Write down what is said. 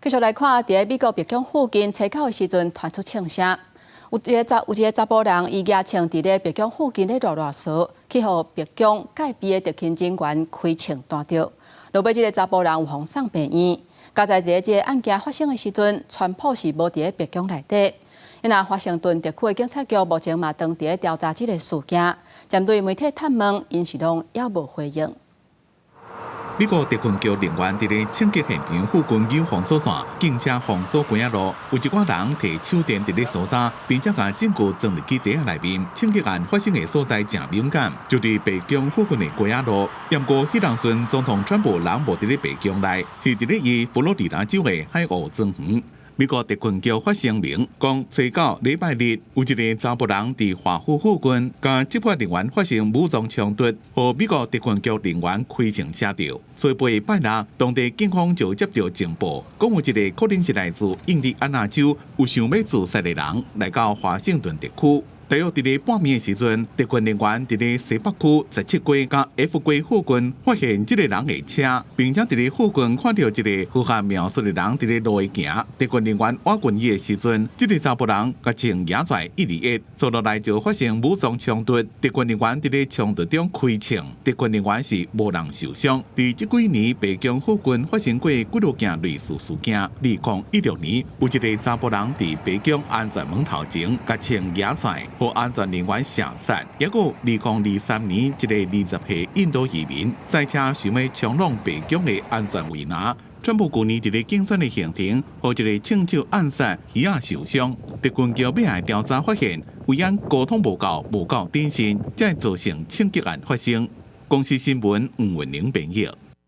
繼續來看，佇咧美國白宮附近，初九的時陣傳出槍聲，有一個查埔人，伊舉槍佇咧白宮附近咧賴賴趖，去予白宮戒備的特勤人員開槍彈著。落尾這個查埔人有予送病院。佳哉佇咧這個案件發生的時陣，川普是無佇咧白宮內底。那華盛頓特區的警察局目前嘛當佇咧調查這個事件，針對媒體探問，𪜶是攏猶無回應。美國特勤局人員佇咧槍擊現場附近有封鎖線，警車封鎖街仔路，有一寡人提手電佇咧搜查，並且共證據裝入去袋仔內面。槍擊案發生的所在誠敏感，就佇白宮附近的街仔路。毋過，彼當陣總統川普人無佇咧白宮內，是佇咧伊佛羅里達州的海湖莊園。美國特勤局發聲明講，初九禮拜日有一个查埔人佇華府附近，佮執法人員發生武裝衝突，予美國特勤局人員開槍射著。初八拜六，當地警方就接到情報，講有一个可能是來自印第安納州有想欲自殺的人來到華盛頓特區。大約佇咧半暝的時陣，特勤人員佇咧西北區17街佮 F 街附近發現這个人的車，並且佇咧附近看著一个符合描述的人佇咧路的行。特勤人員倚近伊的時陣，這个查埔人共槍舉在1-2-1，接落來就發生武裝衝突。特勤人員佇咧衝突中開槍，特勤人員是無人受傷。佇這幾年，白宮附近發生過幾若件類似事件。2016年，有一个查埔人佇白宮安全門頭前共槍舉在，予安全人員射殺。抑閣2023年，一个20歲印度移民賽車想欲衝挵白宮的安全圍欄。川普舊年佇咧競選的行程，予一个槍手暗殺，魚仔受傷。特勤局尾仔調查發現，維安溝通無夠，無夠謹慎，才會造成槍擊案發生。公視新聞吳文玲編譯。